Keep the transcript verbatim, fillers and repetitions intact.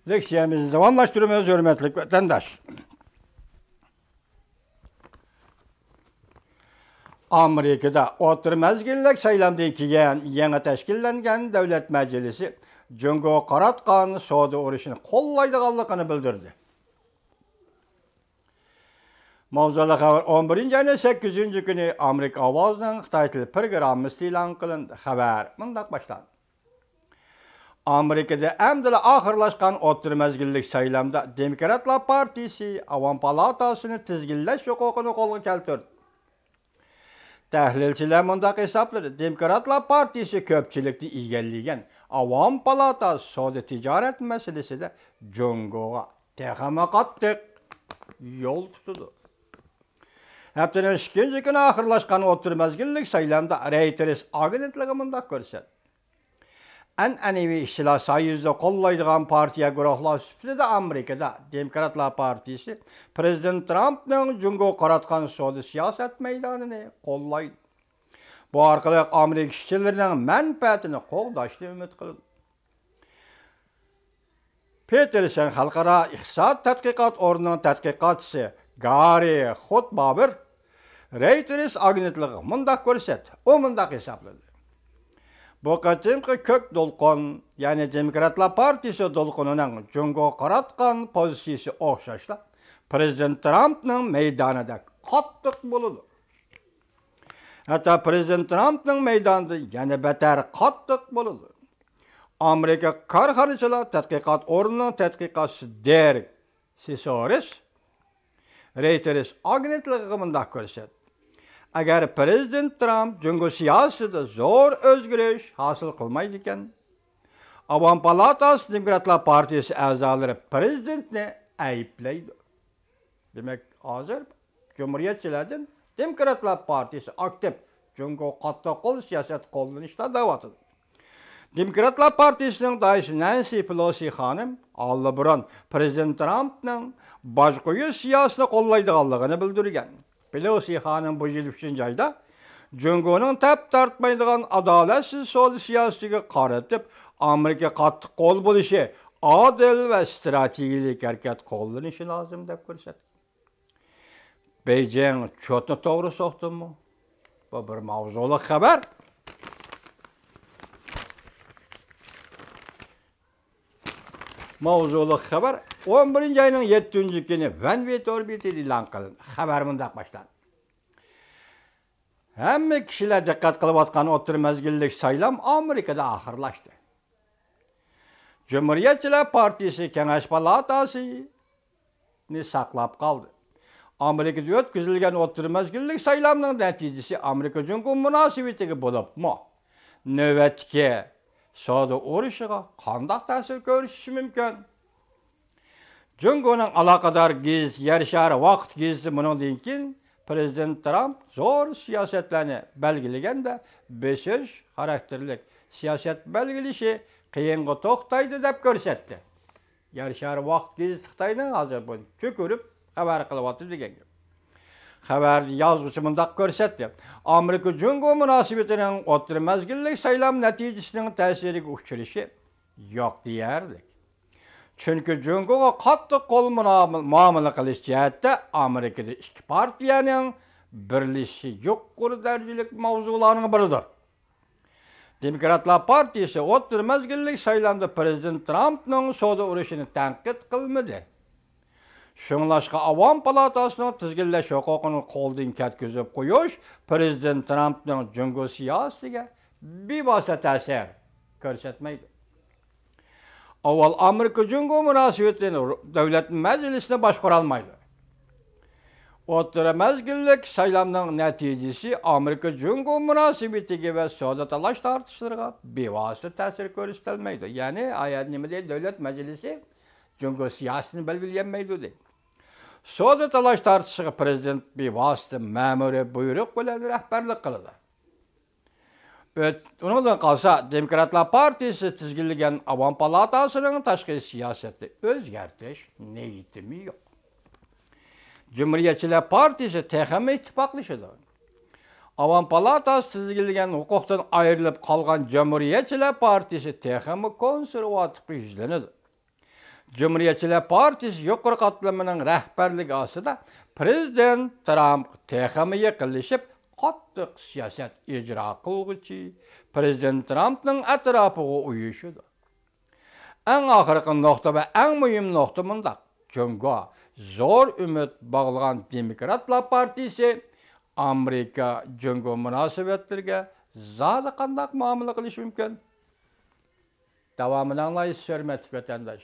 لېكسىيەمىزنى داۋاملاشتۇرىمىز، ھۆرمەتلىك ۋەتەنداش. ئامېرىكىدا ئوتتۇرا مەزگىللىك سايلامدىن كېيىن يېڭى تەشكىللەنگەن دۆلەت مەجلىسى جۇڭگوغا قاراتقان سودا ئۇرۇشىنى قوللايدىغانلىقىنى بىلدۈردى. ماۋزۇلۇق خەۋەر. ئون بىرىنچى ئاينىڭ سەككىزىنچى كۈنى ئامېرىكا ئاۋازىنىڭ خىتاي تىلى پروگراممىسى ئېلان قىلىندى. خەۋەر مۇنداق باشلاندى. ئامېرىكىدا ئەمدىلا ئاخىرلاشقان ئوتتۇرا مەزگىللىك سايلامدا دېموكراتلار پارتىيىسى ئاۋام پالاتاسىنى تىزگىنلەش ھوقۇقىنى قولغا كەلتۈردى. تەھلىلچىلەر مۇنداق ھېسابلىدى، دېموكراتلار پارتىيىسى كۆپچىلىكنى ئىگىلىگەن ئاۋام پالاتاسى سودا تىجارەت مەسىلىسىدە جۇڭگوغا تېخىمۇ قاتتىق يول تۇتىدۇ. ھەپتىنىڭ ئىككىنچى كۈنى ئاخىرلاشقان ئوتتۇرا مەزگىللىك سايلامدا رەيتېرس ئاگېنتلىقى مۇنداق كۆرسەتتى. ئەنئەنىۋى ئىشچىلار سويۇزىنى قوللايدىغان پارتىيە گۇرۇھلار سۈپىتىدە ئامېرىكىدا دېموكراتلار پارتىيىسى پىرېزىدېنت ترامپنىڭ جۇڭگوغا قاراتقان سودا سىياسەت مەيدانىنى قوللايدۇ. بۇ ئارقىلىق ئامېرىكا ئىشچىلىرىنىڭ مەنپەئەتىنى قوغداشنى ئۈمىد قىلىدۇ. پېتېرسون خەلقئارا ئىقتىساد تەتقىقات ئورنىنىڭ تەتقىقاتچىسى گاررى خۇتباۋېر رەيتېرس ئاگېنتلىقىغا مۇنداق كۆرسەتتى. ئۇ مۇنداق ھېسابلىدى، بۇ قېتىمقى كۆك دولقۇن، يەنى دېموكراتلار پارتىيىسى دولقۇنىنىڭ جۇڭگوغا قاراتقان پوزىتسىيىسى ئوخشاشلا پىرېزىدېنت ترامپنىڭ مەيدانىدەك قاتتىق بولىدۇ. ھەتتا پىرېزىدېنت ترامپنىڭ مەيدانىدىن يەنە بەتەر قاتتىق بولىدۇ. ئامېرىكا كارخانىچىلار تەتقىقات ئورنىنىڭ تەتقىقاتچىسى دېرېك سىسورىس رەيتېرس ئاگېنتلىقىغا مۇنداق كۆرسەتتى، ئەگەر پىرېزىدېنت ترامپ جۇڭگو سىياسىتىدە زور ئۆزگىرىش ھاسىل قىلمايدىكەن، ئاۋام پالاتاسى دېموكراتلار پارتىيىسى ئەزالىرى پىرېزىدېنتنى ئەيىبلەيدۇ. دېمەك، ھازىر جۇمھۇرىيەتچىلەردىن دېموكراتلار پارتىيىسى ئاكتىپ جۇڭگو قاتتىق قول سىياسەت قوللىنىشتا دەۋاتىدۇ. دېموكراتلار پارتىيىسىنىڭ دائىرىسى نەنسى پېلوسى خانىم ئاللىبۇرۇن پىرېزىدېنت ترامپنىڭ باج قويۇش سىياسىتىنى قوللايدىغانلىقىنى بىلدۈرگەن. پېلوسى خانىم بۇ يىل ئۈچىنچى ئايدا جۇڭگونىڭ تەپ تارتمايدىغان ئادالەتسىز سودا سىياسىتىگە قارىتىپ، ئامېرىكا قاتتىق قول بولۇشى، ئادىل ۋە ئىستراتېگىيەلىك ھەرىكەت قوللىنىشى لازىم دەپ كۆرسەتتى. بېيجىڭ چوتنى توغرا سوقتىمۇ؟ بۇ بىر ماۋزۇلۇق خەۋەر. ماۋزۇلۇق خەۋەر ئون بىرىنچى ئاينىڭ يەتتىنچى كۈنى ۋەن ۋېي تور بېتىدە ئېلان قىلىندى. خەۋەر مۇنداق باشلاندى. ھەممە كىشىلەر دىققەت قىلىۋاتقان ئوتتۇرا مەزگىللىك سايلام ئامېرىكىدا ئاخىرلاشتى. جۇمھۇرىيەتچىلەر پارتىيىسى كېڭەش پالاتاسىنى ساقلاپ قالدى. ئامېرىكىدا ئۆتكۈزۈلگەن ئوتتۇرا مەزگىللىك سايلامنىڭ نەتىجىسى ئامېرىكا جۇڭگو مۇناسىۋىتىگە، بولۇپمۇ نۆۋەتتىكى سودا ئۇرۇشىغا قانداق تەسىر كۆرسىتىشى مۇمكىن؟ جۇڭگونىڭ ئالاقىدار گېزىتى يەر شارى ۋاقىت گېزىتى مۇنىڭدىن كېيىن پىرېزىدېنت ترامپ زور سىياسەتلەرنى بەلگىلىگەندە، بېسىش خاراكتېرلىك سىياسەت بەلگىلىشى قىيىنغا توختايدۇ دەپ كۆرسەتتى. يەر شارى ۋاقىت گېزىتى خىتاينىڭ ھازىر بۇنى كۆكۈرۈپ خەۋەر قىلىۋاتىدۇ دېگەن گەپ. خەۋەردە يازغۇچى مۇنداق كۆرسەتتى، ئامېرىكا جۇڭگو مۇناسىۋىتىنىڭ ئوتتۇرا مەزگىللىك سايلام نەتىجىسىنىڭ تەسىرىگە ئۇچرىشى يوق دېيەرلىك. چۈنكى جۇڭگوغا قاتتىق قول مۇئامىلە قىلىش جەھەتتە ئامېرىكىدا ئىككى پارتىيەنىڭ بىرلىشىشى يۇقىرى دەرىجىلىك ماۋزۇلارنىڭ بىرىدۇر. دېموكراتلار پارتىيىسى ئوتتۇرا مەزگىللىك سايلامدا پىرېزىدېنت ترامپنىڭ سودا ئۇرۇشىنى تەنقىد قىلمىدى. شۇڭلاشقا ئاۋام پالاتاسىنىڭ تىزگىنلەش ھوقۇقىنى قولدىن كەتكۈزۈپ قويۇش پىرېزىدېنت ترامپنىڭ جۇڭگو سىياسىتىگە بىۋاسىتە تەسىر كۆرسەتمەيدۇ. ئاۋۋال ئامېرىكا جۇڭگو مۇناسىۋىتىنى دۆلەت مەجلىسىنى باشقۇرالمايدۇ. ئوتتۇرا مەزگىللىك سايلامنىڭ نەتىجىسى ئامېرىكا جۇڭگو مۇناسىۋىتىگە ۋە سودا تالاش تارتىشلىرىغا بىۋاسىتە تەسىر كۆرسىتەلمەيدۇ. يەنى، ئايەت نېمە دەيدۇ؟ دۆلەت مەجلىسى جۇڭگو سىياسىتىنى بەلگىلىيەلمەيدۇ دەيدۇ. سودا تالاش تارتىشىغا پىرېزىدېنت بىۋاسىتە مەمۇرىي بۇيرۇق بىلەن رەھبەرلىك قىلىدۇ. ئۆت-، ئۇنىڭدىن قالسا، دېموكراتلار پارتىيىسى تىزگىنلىگەن ئاۋام پالاتاسىنىڭ تاشقى سىياسەتنى ئۆزگەرتىش نىيىتىمۇ يوق. جۇمھۇرىيەتچىلەر پارتىيىسى تېخىمۇ ئىتتىپاقلىشىدۇ. ئاۋام پالاتاسى تىزگىنلىگەن ھوقۇقتىن ئايرىلىپ قالغان جۇمھۇرىيەتچىلەر پارتىيىسى تېخىمۇ كونسېرۋاتىپقا يۈزلىنىدۇ. جۇمھۇرىيەتچىلەر پارتىيىسى يۇقىرى قاتلىمىنىڭ رەھبەرلىكى ئاستىدا پىرېزىدېنت ترامپ تېخىمۇ يېقىنلىشىپ، قاتتىق سىياسەت ئىجرا قىلغۇچى، پىرېزىدېنت ترامپنىڭ ئەتراپىغا ئۇيۇشىدۇ. ئەڭ ئاخىرقى نۇقتا ۋە ئەڭ مۇھىم نۇقتا مۇنداق: جۇڭگو زور ئۈمىد باغلىغان دېموكراتلار پارتىيىسى ئامېرىكا جۇڭگو مۇناسىۋەتلىرىگە زادى قانداق مۇئامىلە قىلىشى مۇمكىن؟ داۋامىنى ئاڭلايسىز، ھۆرمەتلىك ۋەتەنداش.